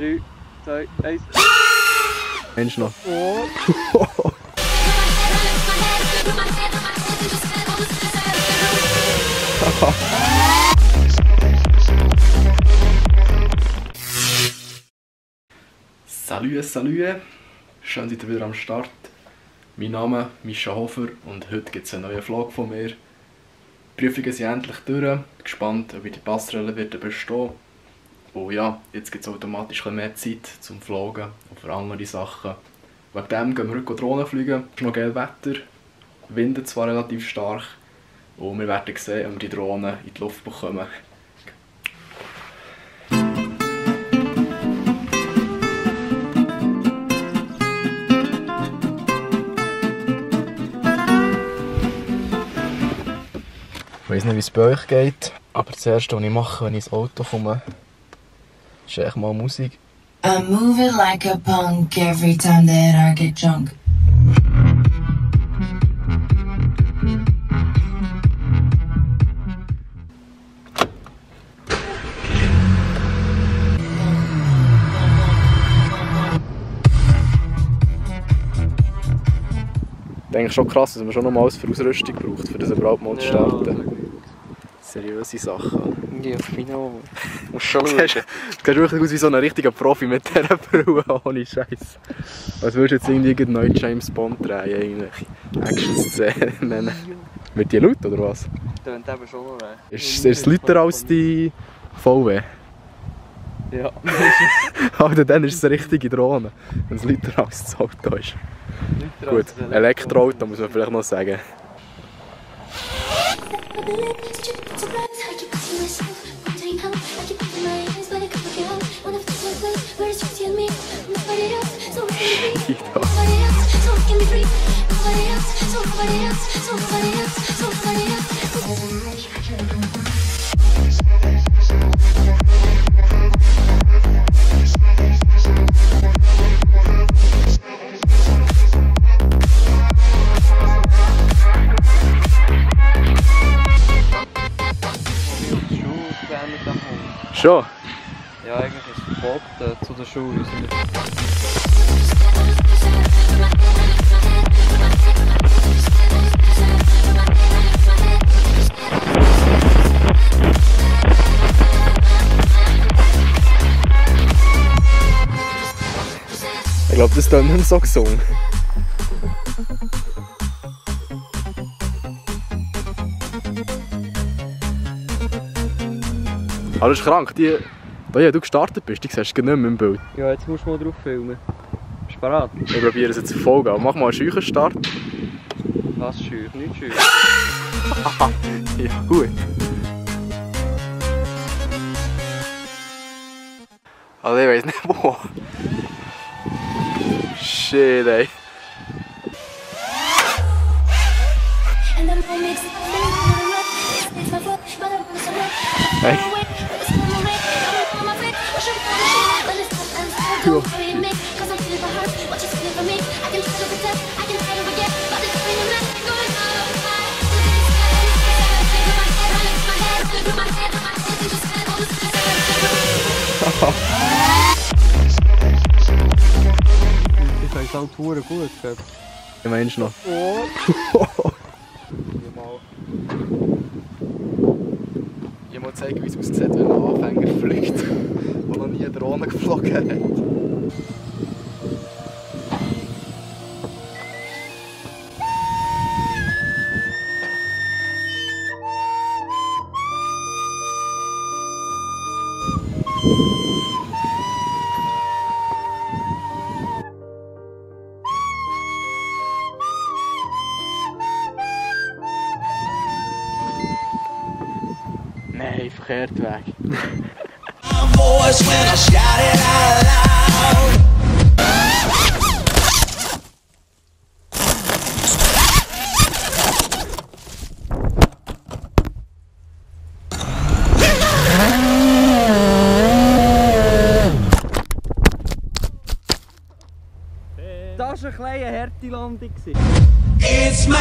3, 2, 1. Mensch noch. Oh. Salü, salü. Schön, seid ihr wieder am Start. Mein Name ist Mischa Hofer und heute gibt es einen neuen Vlog von mir. Die Prüfungen sind endlich durch. Gespannt, ob ich die Passerelle wird bestehen. Und ja, jetzt gibt es automatisch mehr Zeit zum Vloggen und für andere Sachen. Wegen dem gehen wir heute Drohnen fliegen. Es ist noch geil Wetter, windet zwar relativ stark. Und wir werden sehen, ob wir die Drohnen in die Luft bekommen. Ich weiß nicht, wie es bei euch geht, aber das Erste, was ich mache, wenn ich ins Auto komme, ist echt mal Musik. I'm moving like a punk every time that I get drunk. Ich denke schon krass, dass man schon noch mal alles für Ausrüstung braucht, für das überhaupt mal zu starten. Seriöse Sachen. Ja, genau. Musst schon schauen. Du siehst wirklich aus wie so ein richtiger Profi mit dieser Brille, ohne Scheiß. Als würdest du jetzt irgendwie einen neuen James Bond drehen, eigentlich. Action-Szenen nennen. Wird die laut, oder was? Tönt eben schon noch. Ist es lauter als die VW? Ja. Alter, dann ist es eine richtige Drohne, wenn es lauter als das Auto ist. Gut, Elektroauto muss man vielleicht noch sagen. Schon? Ja, eigentlich ist es verboten zu den Schulen. Ich glaube, das ist dann nicht mehr so gesungen. Aber das ist krank, die du gestartet bist, die siehst du nicht mehr im Bild. Ja, jetzt musst du mal drauf filmen. Bist du bereit? Ich probiere es jetzt zu folgen, aber mach mal einen scheuchen Start. Was scheu? Nicht scheu. Ja, gut. Also ich weiss nicht wo. Shit, ey. Hey. Oh, Ich weiß auch Touren gut. ich meinst noch? Oh. Ich muss zeigen, wie es aussieht, wenn ein Anfänger fliegt, der noch nie eine Drohne geflogen hat. Nein, verkehrt weg. Das war eine kleine harte Landung. It's my